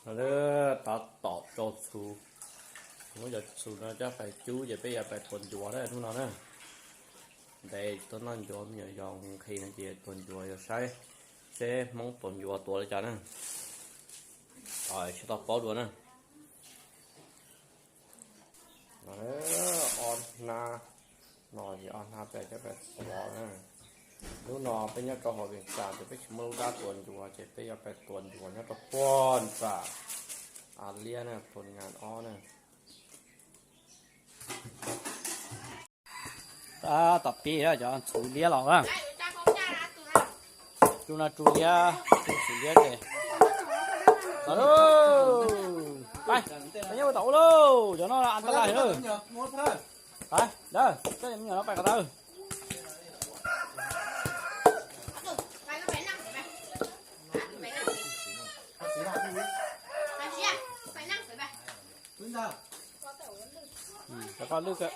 Tab tom rau txhuv, muab cov txhuv no coj pais cub ces peb yuav pais tuav ncuav na hnub no na. Ntev tuaj noj ncuav me nyuam yaus nqhis no ces tuav ncuav yuav saib seb Hmoob tuav ncuav tuav li cas na. Sib tau paub dua na. O, hnab no ces o hnab peb coj pais tuav na. Hnub no peb nyob rau hauv Vias Cas ces peb tsis muaj lub dab tuav ncuav ces peb yuav pais tuav ncuav nyob rau puag nram Av Liab na, thôn Ngan Ob na. Tab tom pib cov txhuv liab los na. Tsu no tsu liab, tsu txhuv liab ces. Los lauj, peb nyob ua tom ub lauj, cov no an ta laj lauj. Peb, coj me nyuam no pais ko taw. Cov ko lwj kawg.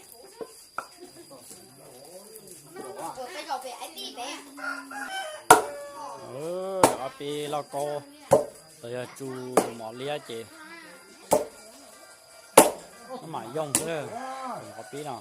Ob peb lauj kaub, los yog tsu mos liab ces mam yoog xwb, qhov pib no.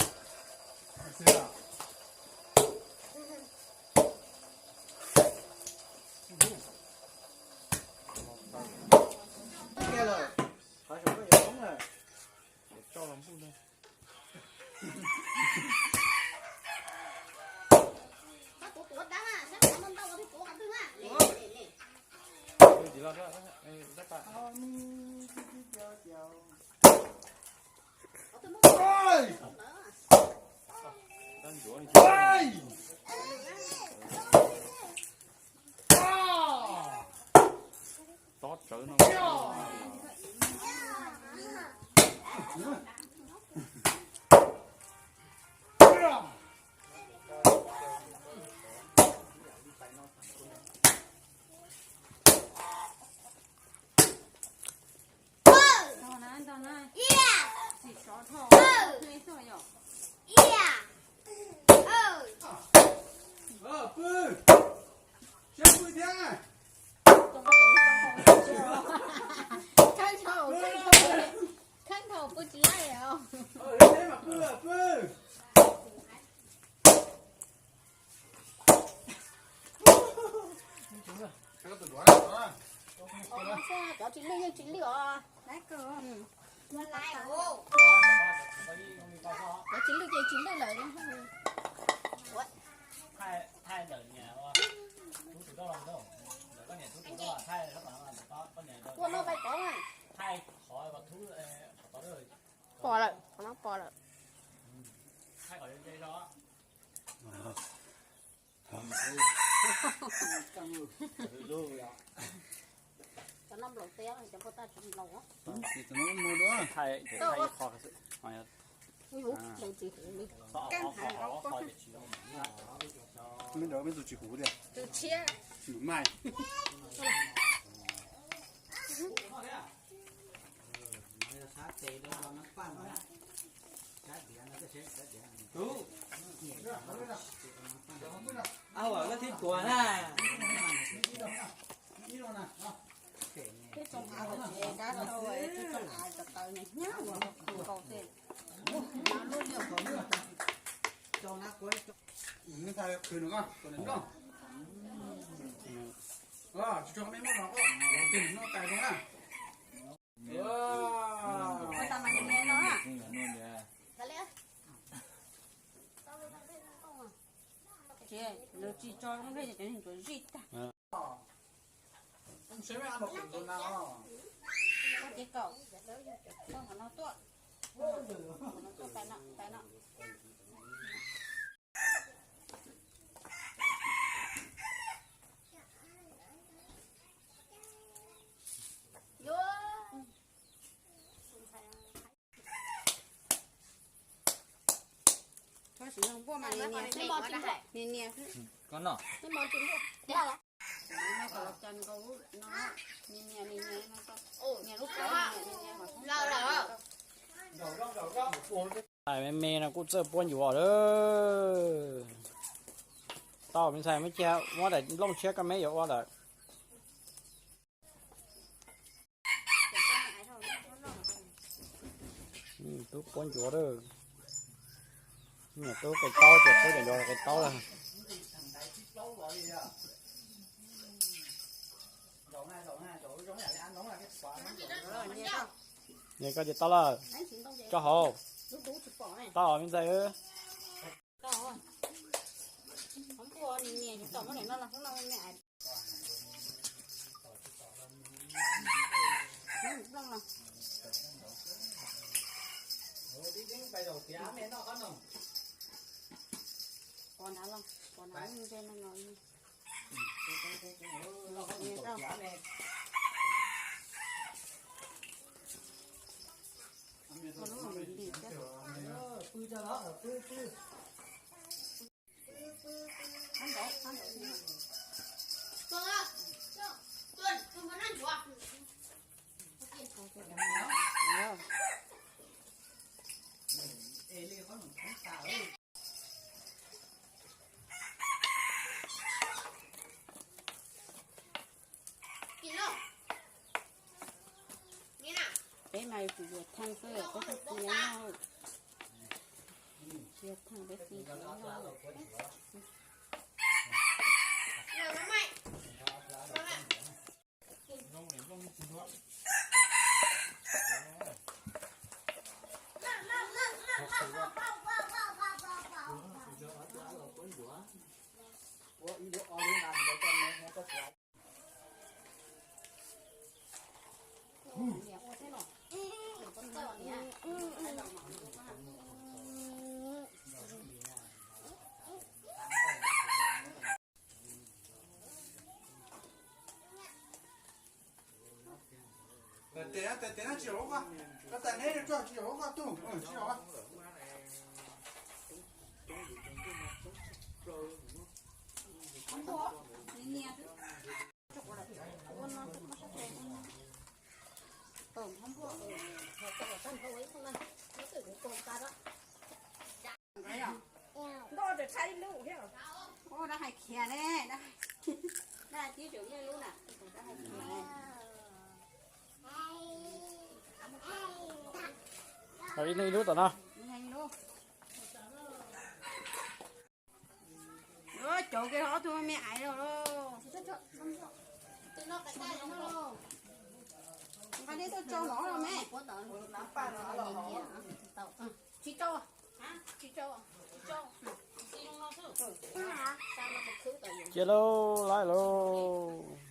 Cov tsis lwj yeej tsis lwj os. Cov tsis lwj ces tsis lwj lawm. Ua no pais pov. Pom lawm, qhov no pom lawm. Cov no nplaum tiab, cov puag ta tsis nplaum. Tus tshiab. Twb tsoom av tsev dab tau, twb tsoom av tsev taws niag hnyav ua nkaus xwb. Ces lawv tsis tso zoo li cov neeg tsuas zij tag. Koj ces kaum, koj qhov no tuaj, qhov no tuaj, tais no, tais no. Txhob siv npua mas nias nias xwb. Nias nias xwb. Nias nias nias nias lub qab, nias nias nias nias. Tais me me no kuj txawj puab ncuav lawm. Tau me ntxhais, muab cia muab daim nplooj tshiab koj meb yuav ua lawm. Tub puab ncuav lawm. Niam tub qe taub ces puab cov ncuav qe taub lawm. Niam koj ces tau lawm. Tso hauv. Tau me ntxhais. Peb mas yuav tsum yuav thaj xwb, peb tsis txiv noj. Tsis yuav thaj peb txiv tsis noj. Tes tes tes no tsis zaum hauv ko, koj tais neb rau tsis zaum hauv ko tug, tsis zaum. Ua dab hais khiav ne, dab hais, dab hais tib tseem muaj ib lub na, dab hais khiav ne. Ib leeg ib lub tom no. Ib leeg ib lub. Cov ke ob tug me aiv los. Nqa nej tuaj tso los los me. Tsis tso, tsis tso. Cia lauj, laij lauj.